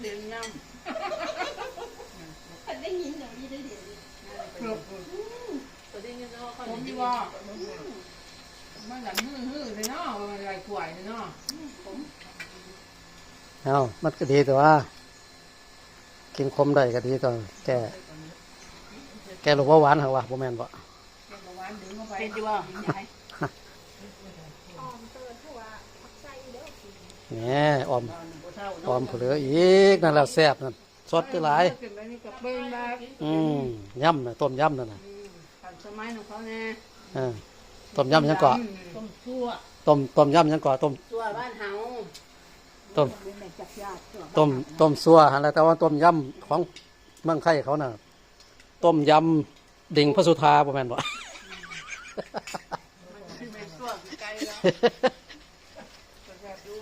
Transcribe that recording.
ເລນຍຳ ຄັນໄດ້ຍິນແນວນີ້ໄດ້ເດ ເກືອບ ອືມ ກໍໄດ້ຍິນແລ້ວວ່າເຂົາ ຜົມຢູ່ວ່າ ອືມ ມັນລະຮືໆເລີຍເນາະ ວ່າມັນໄລ່ກວາຍເລີຍເນາະ ອືມ ຜົມ ເອົ້າ ມັນກໍດີແຕ່ວ່າ ກິນຂົມໄດ້ກໍດີຕົວະ ແກ້ ແກ້ໂລກເບົາຫວານຫັ້ນວ່າ ບໍ່ແມ່ນບໍ? ເປັນຢູ່ບໍ່? ແນ່ ອອມ ອອມຜູ້ເຫຼືອອີກ ນັ້ນແຫຼະແຊບນັ້ນ ສົດຫຼາຍ ອືມ ຍຳນະ ຕົ້ມຍຳນັ້ນນະ ເອີ ຕົ້ມຍຳຫຍັງເກາະ? ຕົ້ມ ຕົ້ມຍຳຫຍັງເກາະ? ຕົ້ມ ຊົ່ວບ້ານເຮົາ ຕົ້ມ ຕົ້ມ ຕົ້ມຊົ່ວຫັ້ນແຫຼະ ແຕ່ວ່າຕົ້ມຍຳຂອງເມືອງໄທເຂົານະ ຕົ້ມຍຳດິງພະສຸທາ ບໍ່ແມ່ນບໍ? ມັນຄືແມ່ນຊົ່ວຄືໄກ່ແລ້ວ ແຊບຢູ່